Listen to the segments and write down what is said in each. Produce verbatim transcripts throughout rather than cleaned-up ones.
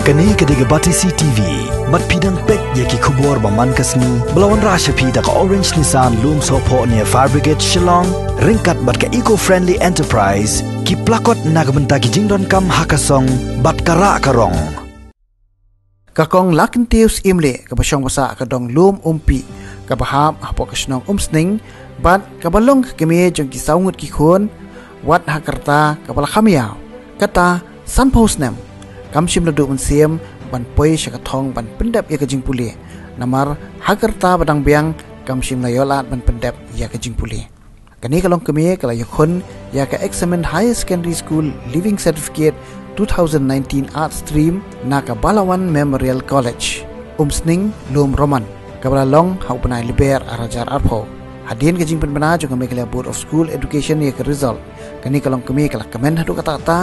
Kane ka dei ka Batesi T V. Bad phi dang peit ïa ki khubor ba man ka sngi ba la wanrah sha phi da ka Orange Nissan Lumsohphoh near Fire Brigade Shillong, ryngkat bad ka Eco Friendly Enterprise, ki plakot na ka bynta ki jingdonkam ha ka song bad ka rah ka rong. Ka kong Lakyntew Syiemlieh kaba shong basa ka dong Lum Umpi kaba hap hapoh ka shnong Umsning bad kaba long ka kmie jong ki saw ngut ki khun, wat ha ka rta kaba la kham ïaw, kata sanphew snem, kam shym la duh mynsiem ban poi sha ka thong ban pyndep ïa ka jingpule. Namar ha ka rta ba dang biang kam shym la ïoh lad ban pyndep ïa ka jingpule. Kane ka longkmie ka la ïakhun ïa ka Examined Higher Secondary School Leaving Certificate two thousand nineteen Art Stream na ka Balawan Memorial College, Umsning, Lum Roman, kaba la long ha u bnai Lber ar hajar arphew. Hadien ka jingpynbna jong ka Meghalaya Board of School Education ïa ka result, kane ka longkmie ka la kmen haduh katta katta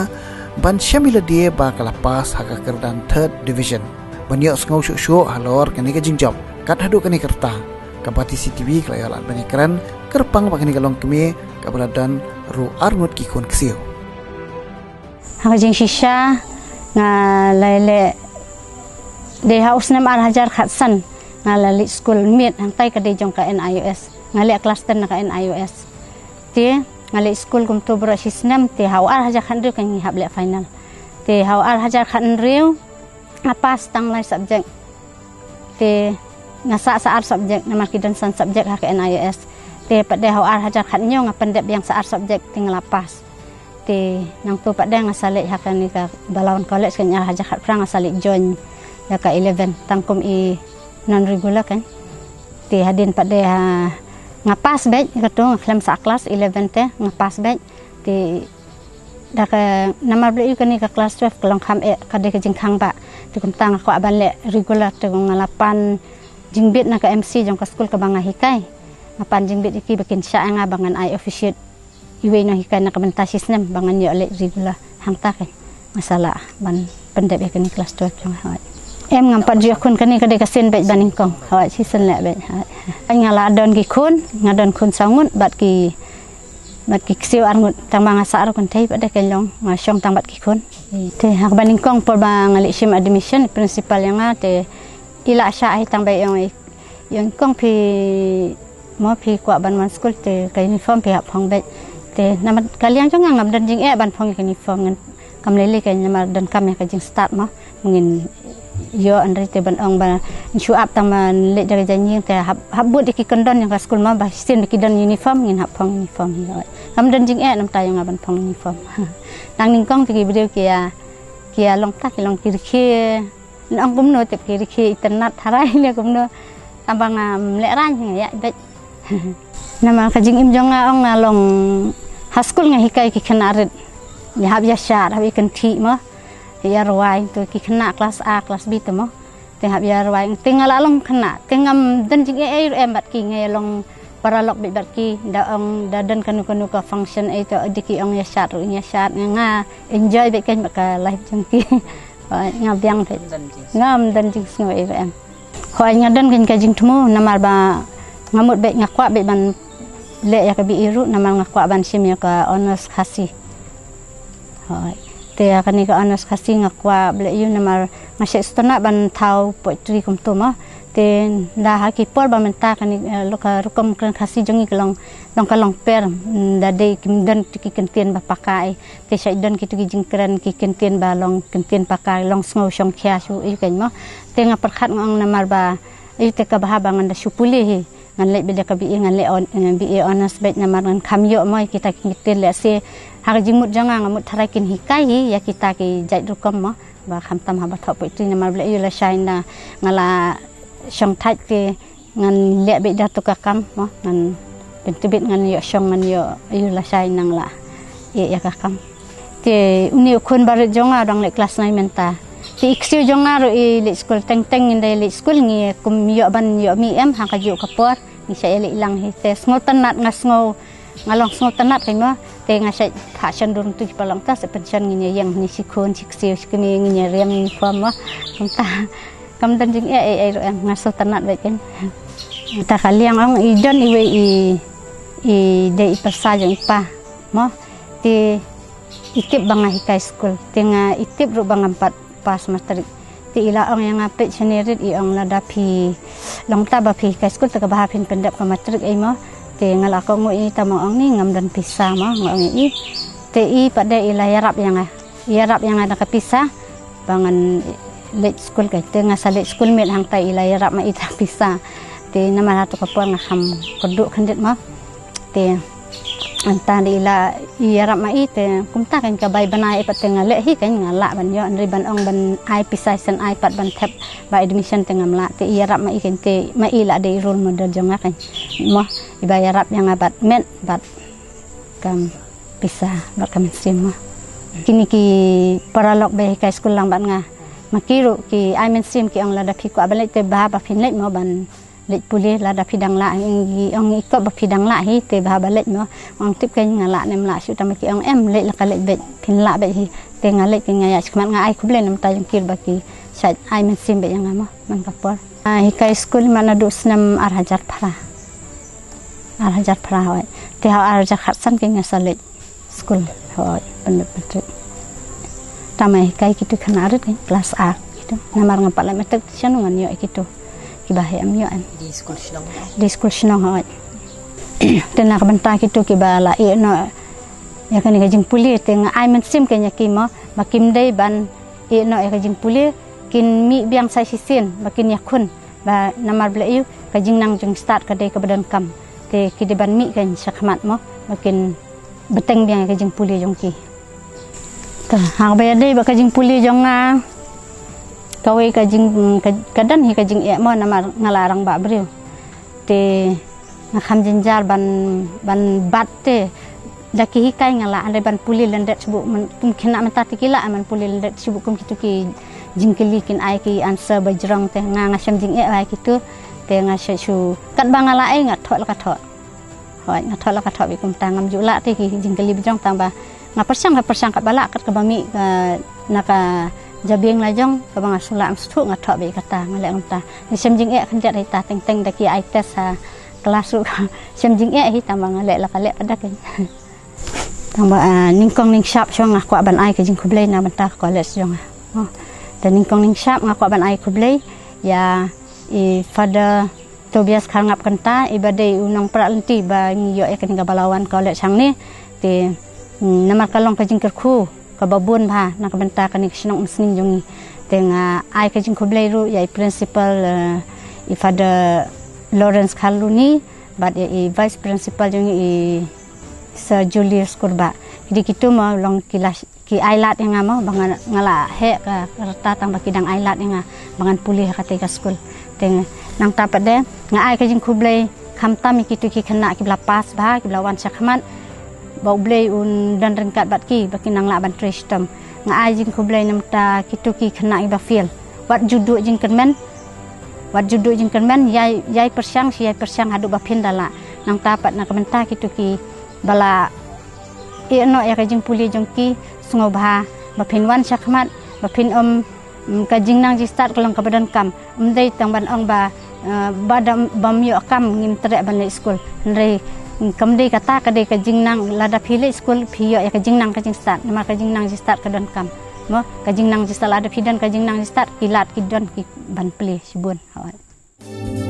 ban shem ïa lade ba ka la pass ha ka kyrdan third division. Ban ïohsngew shuh shuh halor kane ka jingjop, kat haduh kane ka rta, ka Batesi T V ka la ïoh lad ban ïakren kyrpang bad kane ka longkmie kaba la don ruh ar ngut ki khun ksiew. Ha ka jingshisha nga la leh, dei ha u snem ar hajar khatsan nga la leit skul miet, hangtai ka dei jong ka N I O S. Nga leh klas ten na ka N I O S. Te nga leit skul kumto baroh shi snem, te ha u ar hajar khathynriew ka ngi hap leh final. Te ha u ar hajar khathynriew nga pass tang lai subject. Te nga sah sa ar subject namar ki don san subject ha ka N I O S. Te pat de ha u ar hajar khathynñiew nga pyndep biang sa ar subject te nga la pass. Te nangto pat de nga sa leit ha kane ka Balawan College, ka ar hajar khatphra nga sa leit join ïa ka eleven tang kum i non regular kan. Te hadien pat de ha nga pass beit, kato nga khlem sa klas eleven te nga pass beit. Te da ka namar ba leh ïa kane ka klas twelve ka long kham eh, ka dei ka jingkhang ba. Te kumta nga kwah ban leh regular, te nga la pan jingbit na ka M C jong ka skul kaba nga hikai. Nga pan jingbit ïa ki ba kin shah ïa nga ba ngan ai officiate iwei i nonghikai na ka bynta shi snem ba ngan ïoh leit regular. Hangta ka nga sa lah ban pyndep ïa kane klas twelve jong nga. Em, ngam pat ju ïakhun, kane ka dei ka sien beit ba nyngkong. Hooid, shisien leh beit. Hooid. Nga la don ki khun, nga don khun saw ngut bad ki, bad ki ksiew ar ngut, tang ba nga sah ruh kynthei pat de, ka long nga shong tang bad ki khun. Te ha kaba nyngkong por ba nga leit shim admission, principal ïa nga te i la shah hi tang ba i ong, i ong, "Kong, phi mo phi kwah ban wan skul te ka uniform phi hap phong beit." Te namar ka liang jong nga ngam don jingeh ban phong ïa ka uniform, ngan kam lei lei ka namar donkam ïa ka jingstad mo. Ngin ïoh, hynrei te ban ong ba shu ap tang ban leit da ka jaiñiang te hap, hap bud ïa ki kyndon jong ka skul mo, ba shisien ba ki don uniform ngin hap phong uniform hi. Ngam don jingeh namar ta ïa nga ban phong uniform. Nang nyngkong te ki briew ki ïa, ki ïa long ta, ki long ki rkhie. Nang kumno, tip ki rkhie itynnad tharai ne kumno. Tang ba ngam lehraiñ, nga ïaid beit. Namar ka jingim jong nga ong nga long ha skul nga hikai ki khynnah rit. Ïa hap ïa shad, hap ïa kynthih mo. Ïa rwai, to ki khynnah klas A, klas B te mo. Te hap ïa rwai, te nga la long khynnah. Te ngam don jingeh ei ruh em bad ki, nga ïa long paralok beit bad ki, da ong da don kano kano ka function ei to, da ki ong ïa shad ruh ïa shad, nga, nga enjoy beit kein bad ka life jong ki. Hooid, nga biang beit. Ngam don jingsngew ei ruh em. Hooid, nga don kein ka jingthmu namar ba nga mut beit, nga kwah beit ban leh ïa ka B A ruh namar nga kwah ban shim ïa ka honours Khasi. Hooid. Te ïa kane ka honours Khasi nga kwah ba leh ïa u namar nga shait sngewtynnat ban thaw poetry kumto mo. Te la ha ki por ba mynta kane, eh, la ka rukom kren Khasi jong ngi ka long, long ka long per, mm, da dei kim don ki kyntien ba paka ei. Te shait don kito ki jingkren ki kyntien ba long kyntien paka, long sngew shongkhia shuh ïa kein mo. Te nga pyrkhat nga ong namar ba ïa te ka bha ba ngan da shu pule hi. Ngan leit beit da ka B A, ngan leh on-, eh, B A honours beit namar ngan kham ïoh mo ïa kita ki kyntien, lehse ha ka jingmut jong nga nga mut tharai kin hikai hi ïa kita ki jait rukom mo. Ba khamtam haba thoh poetry namar ba leh ïa u lashai na nga la shong thait te ngan leh beit da tu ka kam mo, ngan pyntbit ngan ïoh shong ngan ïoh ïa u lashai nang la ïa, ïa ka kam. Te une u khun barit jong nga dang leh klas nine mynta. Te i ksiew jong nga ruh i leit skul, teng teng ngin da leit skul ngi kum ïoh ban ïoh mih em ha kajuh ka por. Ngi shait ïa leit lang hi te sngewtynnat, nga sngew, nga long sngewtynnat kein mo. Te nga shait phah shon dur tu ki paralok, te sa pynshon ngin ïa ïeng, ngi shi khun shi ksiew shi kmie ngin ïa riam uniform mo. Kumta kam don jingeh ei ei ruh em, nga sngewtynnat beit kein. Ta ka liang ong i don iwei i, i dei i pyrsa jong i pa mo. Te i tip ba nga hikai skul, te nga i tip ruh ba ngam pat pass matric. Te i la ong ïa nga, peit shane rit, i ong, lada phi long ta ba phi hikai skul te ka bha phin pyndep ka matrik ei mo. Te nga la kohnguh ïa i, tang ba ong ni ngam don pisa mo, nga ong ïa i. Te i pat de i la ïarap ïa nga, i ïarap ïa nga da ka pisa ba ngan leit skul, ka te nga sa leit skul miet hangta, i la ïarap ma i da ka pisa. Te namar hato ka por nga kham kyrduh khyndiat mo. Te hangta de i la ïarap ma i, te kumta kan ka bai bnai pat te nga leh hi kan, nga lah ban ïoh, hynrei ban ong ban ai pisa shen ai pat ban thep ba admission te ngam lah. Te i ïarap ma i kan, te ma i la dei role model jong nga kan mo, i ba ïarap ïa nga bad met bad kam pisa bad ka mynsiem mo. Kine ki paralok ba hikai skul lang bad nga, ma ki ruh ki ai mynsiem, ki ong lada phi kwah ban leit te bha ba phin leit mo ban leit pule, lada phi dang lah, ngi ong i kop ba phi dang lah hi te bha ba leit mo. Ong tip kein nga lah ne em lah shuh, tang ba ki ong em, leit la ka leit beit, phin lah beit hi. Te nga leit kein, nga ïaid shakhmat, nga ai khublei namar ta jong ki ba ki shait ai mynsiem beit ïa nga mo man ka por. Ah, hikai skul man naduh snem ar hajar phra, ar hajar phra hoi. Te ha u ar hajar khatsan kein nga sa leit skul, hoi, pyndep matrik. Tang ba hikai kitu khynnah rit kan, klas ar kitu. Namar ngam pat leh matrik, shano ngan ïoh ïa kitu kiba heh, em ïoh em. Dei skul shnong. Dei skul shnong, hoi. Te na ka bynta kitu kiba la ïeh noh ïa kane ka jingpule, te nga ai mynsiem kein ïa ki mo, ba kim dei ban ïeh noh ïa ka jingpule, kin mih biang sa shisien ba kin ïakhun. Ba namar ba la ïoh ka jingnang jingstad ka dei kaba donkam, te ki dei ban mih kein shakhmat mo, ba kin bteng biang ïa ka jingpule jong ki. Te ha kaba ïadei bad ka jingpule jong nga, kawei ka jing, ka, ka don hi ka jingeh mo, namar nga la rangbah briew. Te nga kham jynjar ban, ban bat te da ki hikai nga lah, hynrei ban pule lyndet shuh, man, kum khynnah mynta te ki lah ban pule lyndet shuh kum kitu ki jingkylli, kin ai ki answer ba jrong, te nga, nga shem jingeh ba ïa kitu. Te nga shu, shu katba nga lah ei nga thoh la ka thoh. Hoi, nga thoh la ka thoh beit kumta, ngam ju lah te ki jingkylli ba jrong, tang ba nga pyrshang, nga pyrshang katba lah, kat kaba mih ka, na ka jabieng la jong, kaba nga shu lah, ngam sngewthuh, nga thoh beit kata, nga leh kumta. Nga shem jingeh khyndiat hi ta, teng teng da ki ai test ha klas ruh shem jingeh hi, tang ba nga leh la ka leh pat da kein. Tang ba, ah, nyngkong nyngshap shuh nga kwah ban ai ka jingkhublei na bynta ka college jong nga. Oh. Te nyngkong nyngshap nga kwah ban ai khublei ïa i Father Tobias Kharngap Kynta, i ba dei u nongpra lynti ba ngi ïoh ïa kane ka Balawan College hangne. Te, mm, namar ka long ka jingkyrkhu kaba bun bha na ka bynta kane ka shnong Umsning jong ngi. Te nga ai ka jingkhublei ruh ïa i principal, eh, i Father Lawrence Kharluni, bad ïa i vice principal jong ngi i Sir Julius Kurbah. Kidei kitu mo long ki la, ki ai lad ïa nga mo, ba nga, nga la heh ka rta tang ba ki dang ai lad ïa nga ba ngan pule ha katei ka skul. Te nangta pat de nga ai ka jingkhublei khamtam ïa kitu ki khynnah kiba la pass bha, kiba la wan shakhmat, ba U Blei un don ryngkat bad ki, ba kin nang lah ban trei shitom. Nga ai jingkhublei namar ta kitu ki khynnah kiba fail, wat ju duh jingkyrmen, wat ju duh jingkyrmen, ïai, ïai pyrshang, shi ïai pyrshang haduh ba phin da lah. Nangta pat na ka bynta kitu kiba la ïeh noh ïa ka jingpule jong ki, sngewbha ba phin wan shakhmat, ba phin ym, mm, ka jingnang jingstad ka long kaba donkam. Ym dei tang ban ong ba, eh, ba da, bym ïoh kam ngim treh ban leit skul. Hynrei, mm, kam dei kata, ka dei ka jingnang, lada phi leit skul phi ïoh ïa ka jingnang ka jingstad, namar ka jingnang jingstad ka donkam. Mo, ka jingnang jingstad, lada phi don ka jingnang jingstad, ki lad ki don ki ban plie shibun. Hooid.